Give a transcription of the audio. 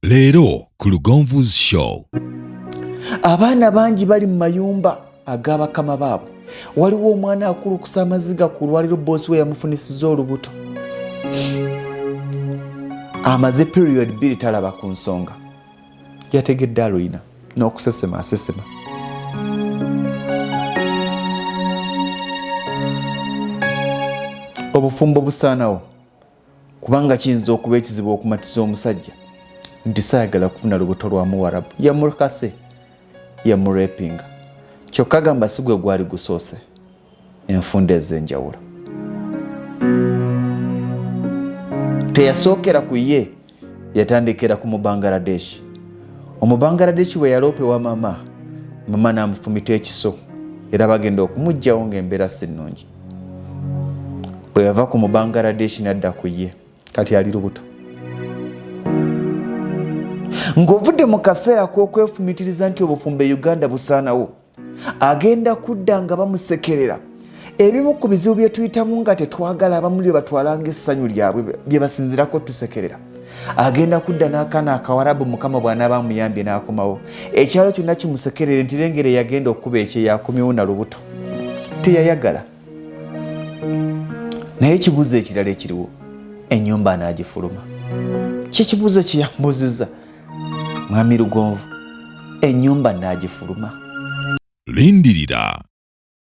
Leero ku Lugonvu's Show. Abaana bangi bali mu mayumba ag'abakama baabwe. Waliwo omwana akulukusa amaziga ku lwaliro boosi we yamufunisiza olubuto. Amaze period bbiri talaba ku nsonga. Yategedde alulina n'okusesema asesema. Obufumbo busaanawo. Kubanga kiyinza okuba ekizibu okumatiza omusajja nti saayagala kufuna lubuto lwa Muwarabu. Yamukase, yamurepinga. Kyokka gamba si gwe gwali gusoose enfunda ez'enjawulo. Teyasookera ku ye, yatandikira ku Mubangaladeshi. Omubangaladeshi bwe yaloopa ewa mama, mama n'amufumita ekiso era bagenda okumuggyawo ng'embeera si nnungi. Bwe yava ku Mubangaladeshi n'adda ku ye, kati ali lubuto. Ng'ovudde mu kaseera k'okwefumitiriza nti obufumbo e Uganda busaanawo, agenda kudda nga bamusekerera. Ebimu ku bizibu bye tuyitamu nga tetwagala abamu bye batwala ng'essanyu lyabwe bye basinzirako tusekerera. Agenda kudda n'akaana akawarabu Mukama bw'anaaba amuyambye n'akomawo, ekyalo kyonna kimusekerere nti lengera eyagenda okukuba ekyeyo akomyewo na lubuto. Teyayagala. Naye ekibuuzo ekirala ekiriwo, ennyumba anaagifuluma? Kyekibuuzo kye yambuuzizza Mwami Lugonvu, ennyumba naagifuluma? Lindirira.